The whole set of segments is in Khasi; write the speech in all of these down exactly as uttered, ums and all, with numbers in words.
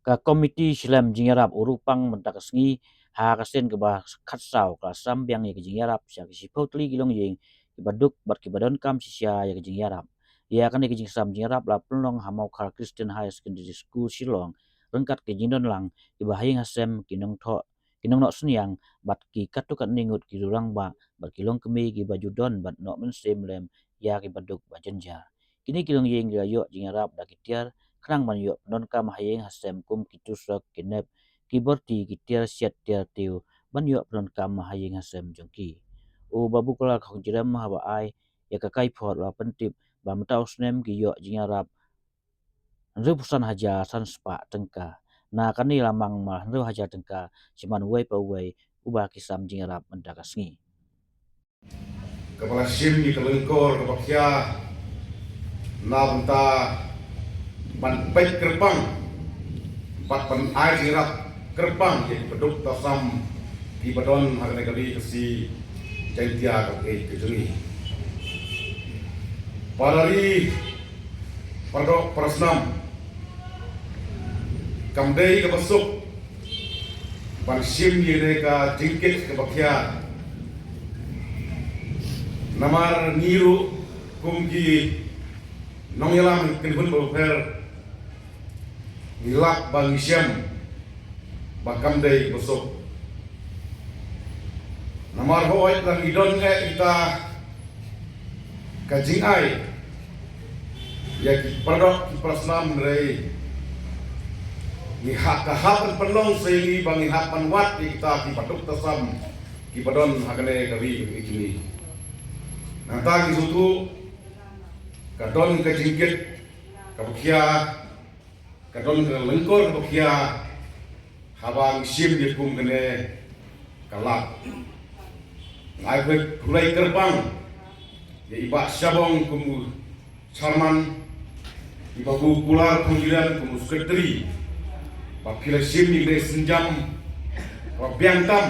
Ka komiti shlem jingïarap u Rupang mynta ka sngi, ha ka sien kaba khatsaw, ka la sam biang ïa ka jingïarap sha ki shiphew tylli ki longïing kiba duk bad kiba donkam shisha ïa ka jingïarap. Ïa kane ka jingsam jingïarap la pynlong ha Mawkhar Christian Higher Secondary School Shillong, ryngkat ki jingdon lang kiba ha ïing ha sem, ki nongthoh, ki nongnoh synñiang bad ki katto katne ngut ki rangbah bad ki longkmie kiba ju don bad noh mynsiem lem ïa kiba duk ba jynjar. Kine ki longïing ki la ïoh jingïarap da ki tiar khnang ban ïoh pyndonkam ha ïing ha sem, kum ki tusok, ki nep, ki borti, ki tiar siat, tiar tiew, ban ïoh pyndonkam ha ïing ha sem jong ki. U Babu Kular Khongjrem haba ai ïa ka kaiphod la pyntip ba mynta u snem ki ïoh jingïarap hynriewphew san hajar san spah tyngka. Na kane la mang mar hynriew hajar tyngka sha man uwei pa uwei uba ki sam jingïarap mynta ka sngi. Kaba la shim ïa ka lyngkor kaba khia na bynta ban peit kyrpang bad ban ai jingïarap kyrpang ïa kiba duk tasam kiba don ha kane ka ri Khasi Jaiñtia kaba ïeit ka jong ngi. Para ri, para doh, para snam, kam dei kaba suk ban shim ïa kane ka jingkit kaba khia. Namar ngi ruh kum ki nongïalam kynhun bapher, ngi lap ba ngi shem ba kam dei ba suk. Namar hooid la ngi don eh ita ka jingai ïa ki para doh ki para snam, hynrei ngi hap, ka hap ban pynlong sa ïa ngi ba ngi hap ban wad ïa kita kiba duk tasam kiba don ha kane ka ri ka jong ngi. Nangta ngi sngewthuh ka don ka jingkit kaba khia, ka don ka lyngkor kaba khia haba ngi shim ïa kum kane ka lad. Nga ai khublei kyrpang ïa i Bah Shabong kum u chairman, i Babu Kular Khongjrem kum u secretary, ba phi la shim ïa kane ka sienjam kaba biang tam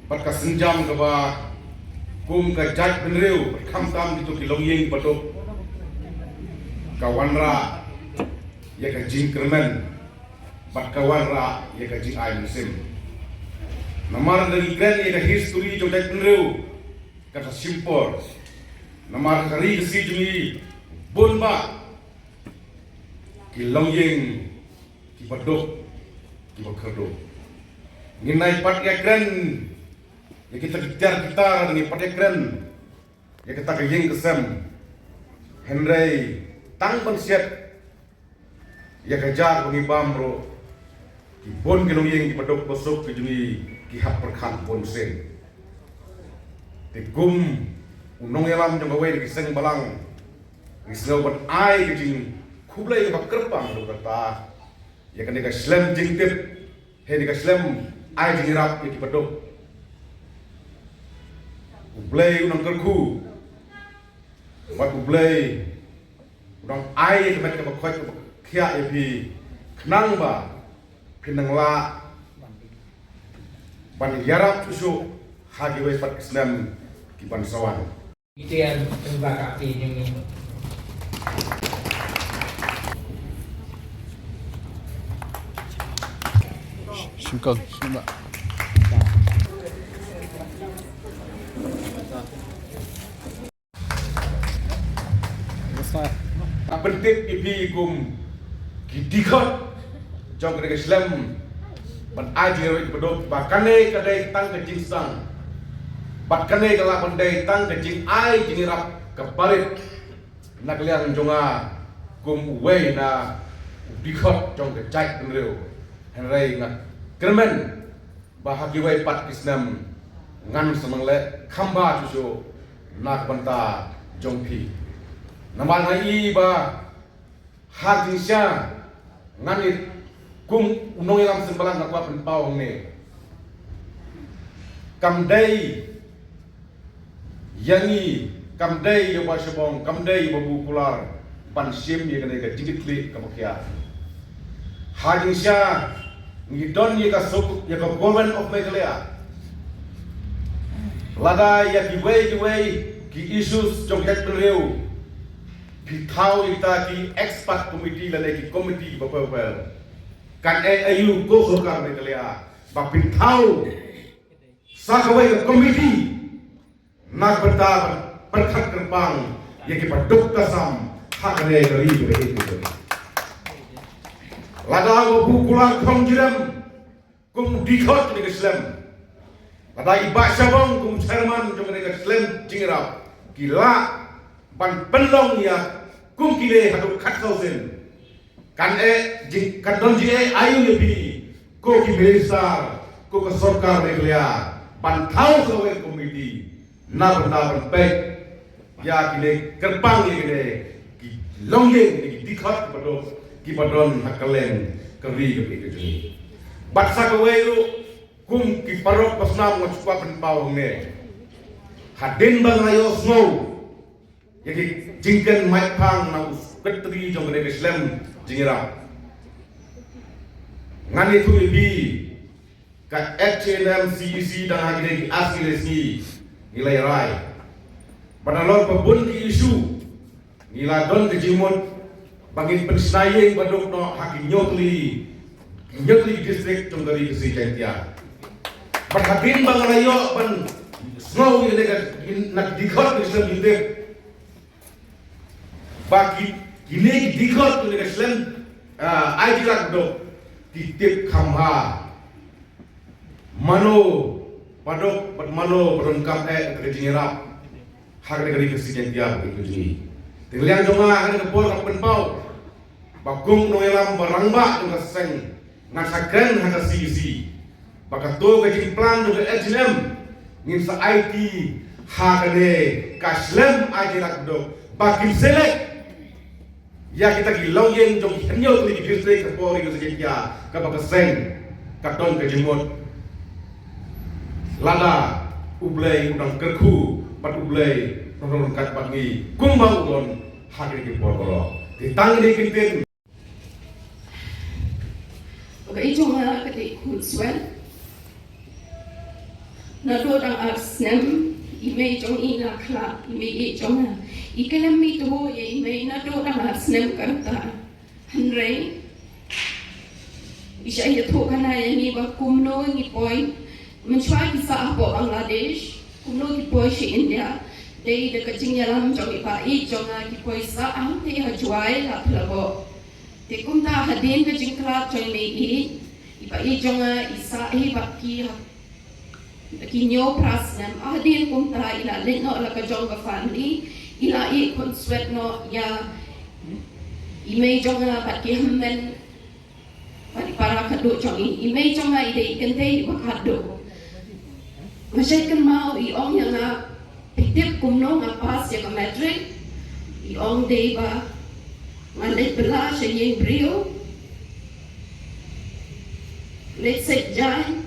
bad ka sienjam kaba kum ka jaitbynriew bad khamtam kito ki longïing ba duk, ka wanrah ïa ka jingkyrmen bad ka wanrah ïa ka jingai mynsiem. Namar lada ngi kren ïa ka history jong jaitbynriew, kata shim por. Namar ka ri Khasi jong ngi bun bah ki longïing kiba duk, kiba kyrduh. Ngin ïa pat ïakren ïa kita ki tiar ki tar, ngin ïa pat ïakren ïa kata ka ïing ka sem. Hynrei tang ban siat ïa ka jaka ba ngi bam ruh, ki bun ki longïing kiba duk ba suk ki jong ngi ki hap pyrkhat bun sien. Te kum u nongïalam jong kawei na ki seng balang, ngi sngew ban ai ka jingkhublei kaba kyrpang ruh kata ïa kane ka slem jingtip, hynrei ka slem ai jingïarap ïa kiba duk. U Blei un nang kyrkhu bad U Blei un nang ai ïa ka met kaba koit kaba khiah ïa phi, khnang ba phin nang lah ban ïarap shuh shuh ha kiwei pat ki snem ki ban sa wan. Ïa ka pynbna ka ïing jong ngi. Shim kong, shim ba. Nga pyntip ïa phi kum ki dkhot jong kane ka slem ban ai jingïarap ïa kiba duk, ba kane ka dei tang ka jingsdang, bad kane ka lah ban dei tang ka jingai jingïarap kaba rit na ka liang jong nga kum uwei na u dkhot jong ka jaitbynriew. Hynrei nga kyrmen ba ha kiwei pat ki snem ngan sa nang leh kham bha shuh shuh na ka bynta jong phi. Namar nga i ba ha jingshisha ngan ïa, kum u nongïalam seng balang nga kwah pynpaw hangne. Kam dei ïa ngi, kam dei ïa u Bah Shabong, kam dei ïa u Bah Bukular ban shim ïa kane ka jingkitkhlieh kaba khia. Ha jingshisha ngi don ïa ka suk, ïa ka Government of Meghalaya. Lada ïa kiwei kiwei ki issues jong ka jaitbynriew phi thaw ïa kita ki expert committee lane ki committee kiba pher pher, Kan eh aïu ko sorkar Meghalaya ba phin thaw sa kawei ka komiti na ka bynta ban pyrkhat kyrpang ïa ki ba duk ka sam ha kane ka ri kaba ïeit ka jong ngi. Lada u Bah Kular Khongdrem kum u dkhot jong ka shlem, lada i Bah Shabong kum chairman jong kane ka shlem jingïarap, ki lah ban pynlong ïa kum kine haduh khatsaw sien. Kan eh jing, kan don jingeh aïu ïa phi ko ki minister, ko ka sorkar Meghalaya, ban thaw sa kawei ka komiti na bynta ban peit ïa kine, kyrpang ïa kine ki longïing, kine ki dkhot kiba duk, kiba don ha kylleng ka ri kaba ïeit ka jong ngi. Bad sa kawei ruh, kum ki paralok basnam, nga shu kwah pynpaw hangne, hadien ba nga la ïohsngew ïa ki jingkren mait phang na u secretary jong kane ka shlem jingïarap, ngan ïathuh ïa phi, ka H A N M C E C dang ha kine ki ar sngi lai sngi ngi la ïarai. Bad nalor ba bun ki issue ngi la don ka jingmut ba ngin pynshna ïing ba duk noh ha ki hynñiew tylli, ki hynñiew tylli ki district jong ka Ri Khasi Jaiñtia. Bad hadien ba nga la ïoh ban sngew ïa kane ka, na ki dkhot ki shlem, ngi tip ba ki, kine ki dkhot jong kane ka shlem, ah, Ailad Kbaduk, ki tip kham bha mano ba duk bad mano ba donkam eh ka jingïarap ha kane ka Ri Khasi Jaiñtia kaba ïeit ka jong ngi. Te na liang jong nga ha kane ka por nga pynpaw ba kum u nongïalam ba rangbah jong ka seng, ngan sa kren ha ka C E C ba kato ka jingplan jong ka H A N M ngin sa aiti ha kane ka shlem Ailad Kbaduk ba kin select ïa kita ki longïing jong ki hynñiew tylli ki district hapoh Ri Khasi Jaiñtia, kaba ka seng ka don ka jingmut. Lada U Blei u dang kyrkhu bad U Blei u dang ryngkat bad ngi kumba u don ha kine ki por baroh. Te tang kine ki ktien. Ka i jong nga ka dei Khunswet. Naduh dang ar snem i mei jong i la khlad, i mei i jong nga. I khlem mih thuh ïa i mei naduh dang ar snem ka rta. Hynrei i shah ïathuh khana ïa ngi ba kumno ngi poi. Mynshuwa ki sah hapoh Bangladesh, kumno ki poi sha India. Dei da ka jingïalam jong i pa i jong nga ki poi sah hangtei ha Jowai, la Phalaboh. Te kumta hadien ka jingkhlad jong i mei i, i pa i jong nga i sah hi bad ki ha ki hynñiew phra snem. Hadien kumta i la leit noh la ka jong ka family, i la ïeh khunswet noh ïa i mei jong nga bad ki hynmen bad i para khadduh jong i. I mei jong nga i dei i kynthei iba khadduh. Nga shait kynmaw, i ong ïa nga, phi tip kumno nga pass ïa ka matric? I ong dei ba nga leit bylla sha ïing briew, leit sait jaiñ.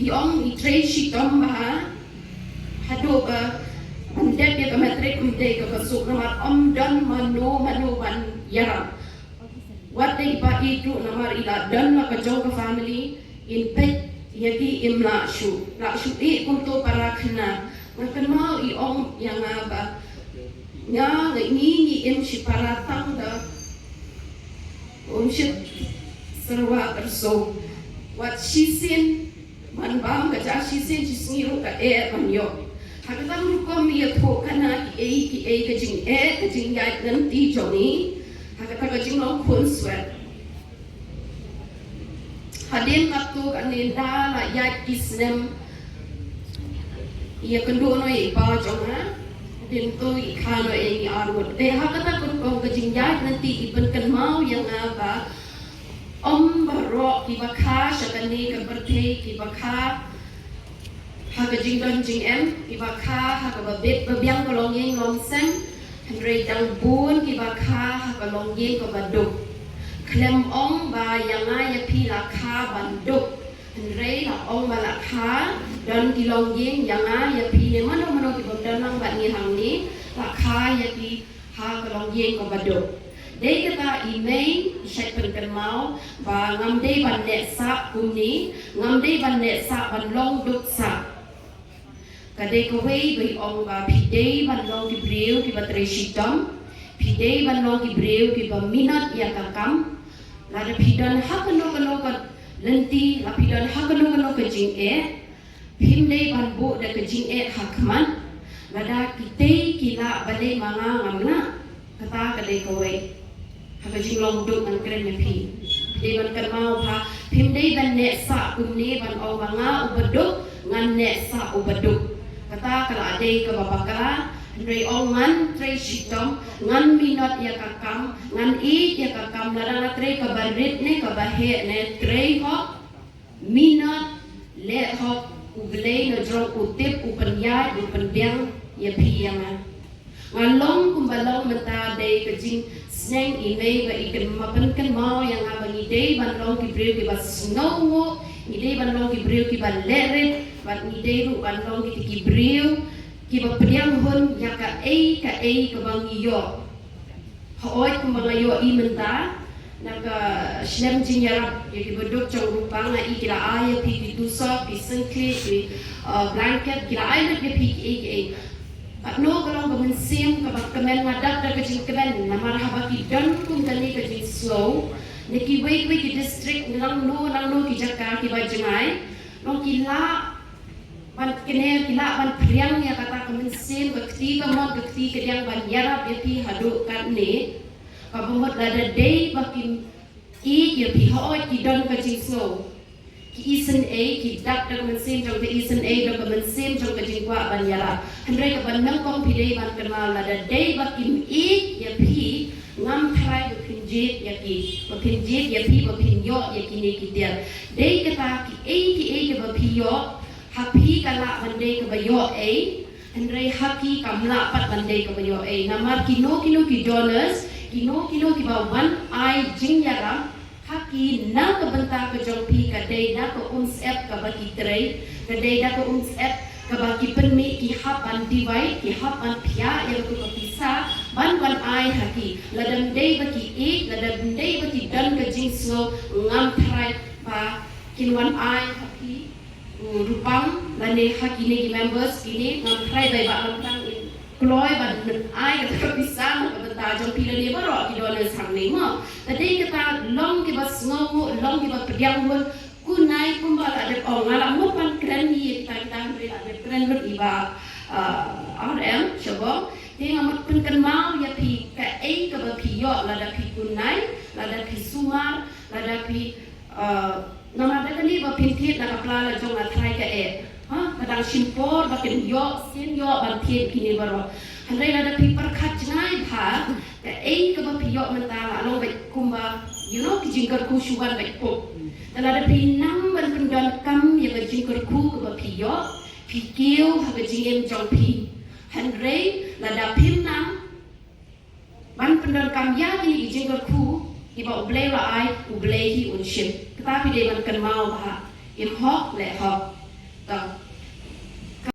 I ong i trei shitom bha haduh ba ban dep ïa ka matric ym dei kaba suk namar ym don mano mano ban ïarap. Wat dei i pa i tu namar i la don la ka jong ka family, in peit ïa ki im lah shuh, lah shuh i kumto para khynnah. Nga kynmaw i ong ïa nga ba nga, nga ngi ngi im shi para tang da um shit serwa terso. Wat shisien ban bam ka ja shisien shi sngi ruh ka eh ban ïoh. Ha kata ka rukom ïathuh khana kiei kiei ka jingeh ka jingïaid lynti jong i. Ha kata ka jinglong khunswet. Hadien katto katne da la ïaid ki snem ïa kynduh noh ïa i pa jong nga. Hadien to i kha noh ïa ngi arngut. Te ha kata ka rukom ka jingïaid lynti i pynkynmaw ïa nga ba ym baroh kiba kha sha kane ka pyrthei kiba kha ha ka jingdon jingem, kiba kha ha kaba bit ba biang ka longïing longsem, hynrei dang bun kiba kha ha ka longïing kaba duk. Khlem ong ba ïa nga ïa phi la kha ban duk, hynrei la ong ba la kha don ki longïing ïa nga ïa phi ne mano mano kibym don lang bad ngi hangne, la kha ïa ki ha ka longïing kaba duk. Dei kata i mei i shait pynkynmaw ba ngam dei ban neh sah kumne, ngam dei ban neh sah ban long duk sah. Ka dei kawei ba i ong ba phi dei ban long ki briew kiba trei shitom, Phi dei ban long ki briew kiba minot ïa ka kam. Lada phi don ha kano kano ka lynti, la phi don ha kano kano ka jingeh, phim dei ban buh da ka jingeh ha khmat. Lada kitei ki lah balei ma nga ngam lah, kata ka dei kawei. Ha ka jinglong duk ngan kren ïa phi. Phi dei ban kynmaw ba phim dei ban neh sah kumne ban ong ba nga uba duk, ngan neh sah uba duk. Kata ka la dei kaba bakla. Hynrei ong ngan trei shitom, ngan minot ïa ka kam, ngan ïeit ïa ka kam, lada nga trei kaba rit ne kaba heh ne, trei hok, minot, leh hok, U Blei na jrong u tip, u pynïaid, u pynbiang ïa phi ïa nga. Nga long kumba long mynta dei ka jingsneng i mei ba i kynmaw, pynkynmaw ïa nga ba ngi dei ban long ki briew kiba sngewnguh, ngi dei ban long ki briew kiba leh rit, bad ngi dei ruh ban long ki, ki briew kiba pdiang hun ïa kaei kaei kaba ngi ïoh. Hooid, kumba nga ïohi mynta na ka shlem jingïarap ïa kiba duk jong Rupang, nga i ki la ai ïa phi ki tusop, ki syngkhlieh, ki, uh, blanket, ki la ai lut ïa phi kiei kiei. Katno ka long ka mynsiem kaba kmen, nga dap da ka jingkmen namar haba ki don kum kane ka jingsngew na kiwei kiwei ki district, nangno nangno ki jaka kiba jngai, long ki lah ban kner, ki lah ban pdiang ïa kata ka mynsiem, ka kti kamon, ka kti kadiang ban ïarap ïa phi haduh katne. Kaba mut lada dei ba kim ïeit ïa phi, hooid ki don ka jingsngew. Ki isynei, ki dap da ka mynsiem jong ka isynei, da ka mynsiem jong ka jingkwah ban ïarap. Hynrei kaba nyngkong phi dei ban kynmaw, lada dei ba kim ïeit ïa phi, ngam tharai ba phin jied ïa ki, ba phin jied ïa phi, ba phin ïoh ïa kine ki tiar. Dei kata kiei kiei kiba phi ïoh, ha phi ka lah ban dei kaba ïoh ei, hynrei ha ki kam lah pat ban dei kaba ïoh ei. Namar kino kino ki donors, kino kino kiba wan ai jingïarap ha ki na ka bynta ka jong phi, ka dei da ka umsyep kaba ki trei, ka dei da ka umsyep kaba ki pynmih, ki hap ban divide, ki hap ban phiah ïa katu ka pisa ban wan ai ha ki. Lada ym dei ba ki ïeit, lada ym dei ba ki don ka jingsngew, ngam tharai ba kin wan ai ha ki, u Rupang, lane ha kine ki members kine, ngam tharai ba i Bah Lamphang in kloi ban ai kata ka pisa na ka bynta jong phi lane baroh ki donors hangne mo. Te dei kata, long kiba sngewnguh, long kiba pdiang hun, kunai kumba la dep ong, nga la mut ban kren hi ïa kita kita, hynrei la dep kren lut i Bah, uh, R M Shabong. Te nga mut pynkynmaw ïa phi kaei kaba phi ïoh lada phi kunai, lada phi sumar, lada phi Ah, namar da kane ba phin thied na ka pla la jong nga tharai ka eh. Ha, ka dang shim por ba kin ïoh, sien ïoh ban thied kine baroh. Hynrei lada phi pyrkhat jngai bha, kaei kaba phi ïoh mynta la long beit kumba, you know, ki jingkyrkhu shu wan beit pop. Te lada phi nang ban pyndonkam ïa ka jingkyrkhu kaba phi ïoh, phi kiew ha ka jingim jong phi. Hynrei lada phim nang ban pyndonkam ïa kine ki jingkyrkhu kiba U Blei u la ai, U Blei hi un shim. Kata phi dei ban kynmaw bha. Im hok, leh hok. To.